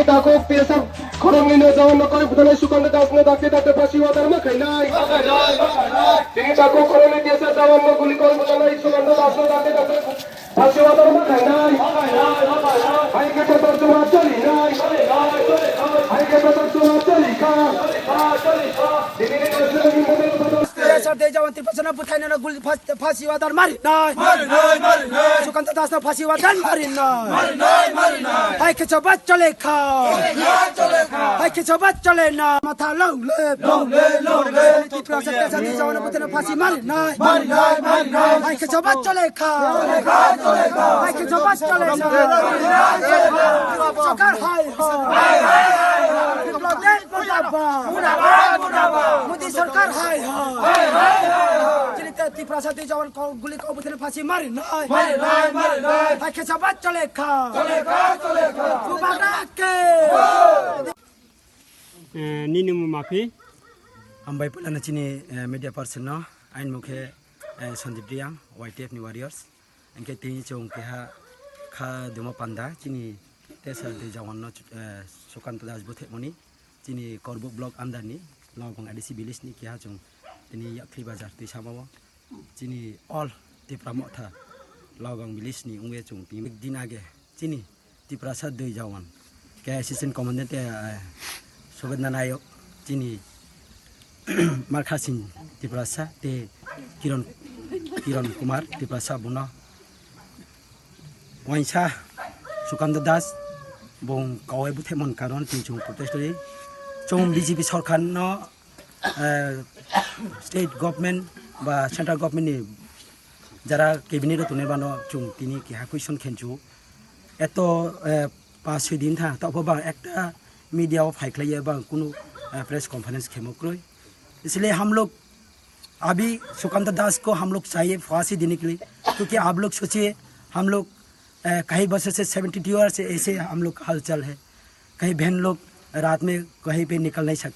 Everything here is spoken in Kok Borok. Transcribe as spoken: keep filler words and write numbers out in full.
Takhuk T S R khoroknwino jawanno koi bwtharnai Sukanta Dasno dakti dakti phasi wadarma khainai. Tini takhuk khoroknwi T S R jawanno guli koi bwtharnai Sukanta Dasno dakti dakti phasi wadarma khainai. Hai khe Peter Chuma chalinai. Hai khe Peter Chuma chalikha. Tini ni T S R de jawan Tiprasano bwthainano guli phas-, phasi wadar marinai. Marinai, marinai. Sukanta Dasno phasi wadar marinai. Marinai, marinai. Hai khe choba chole kha. Chole kha, chole kha. Hai khe choba chole na. Matha long live. Long live, long live. Tiprasa T S R de jawan bwthaino phasi marinai. Marinai, marinai. Hai khe choba chole kha. Chole kha, chole kha. Hai khe choba chole na. Chole kha, chole kha. Sarkar hai ho. Hai, hai, hai, hai. Biplab Deb murdabad. Murdabad, murdabad. Modi sarkar hai ho. Hai, hai, hai, hai. Chini te Tiprasa de jawan kau guli kau bwthaino phasi marinai. Marinai, marinai. Hai khe choba chole kha. Chole kha, chole kha. Bubagra ke. Eh, nini mung maphi? Hambai puilano chini, eh, media person no, aini mung khe, eh, Sandeep Reang, Y T F ni warriors. Hingkhe tini chwng keha kha duma panda chini T S R de jawan no, eh, Sukanta Das bwthekmani chini Korbuk block under ni Logong A D C village ni keha chwng tini Yakthli bazar twi sama o. Chini all Tipra Motha Logong village ni wngwi chwng tini din age chini Tiprasa dui jawan K I C C ni commandant, eh, Subedna Nayok, chini Markha Singh Tiprasa tei Kiron, Kiron Kumar Tiprasa buno waisa Sukanta Das bung kawai bwthai mon karon tini chwng protest ri chwng B J P sorkar no eh, state government ba central government ni jara cabinet o tongnai bano chwng tini keha question khenchu. Eto, eh, pas soi din tha, taobo bang ekta media o phai khlaiya bang kunu, eh, press conference khemo kwrwi. Isliye hum log abhi Sukanta Das ko hum log chahiye phansi dene ke liye, kyunki aap log sochiye, hum log, eh, kahin barso se seventy two hours se aise hum log halchal hai, kahin behin log raat mein kahin pe nikal nahi sakte.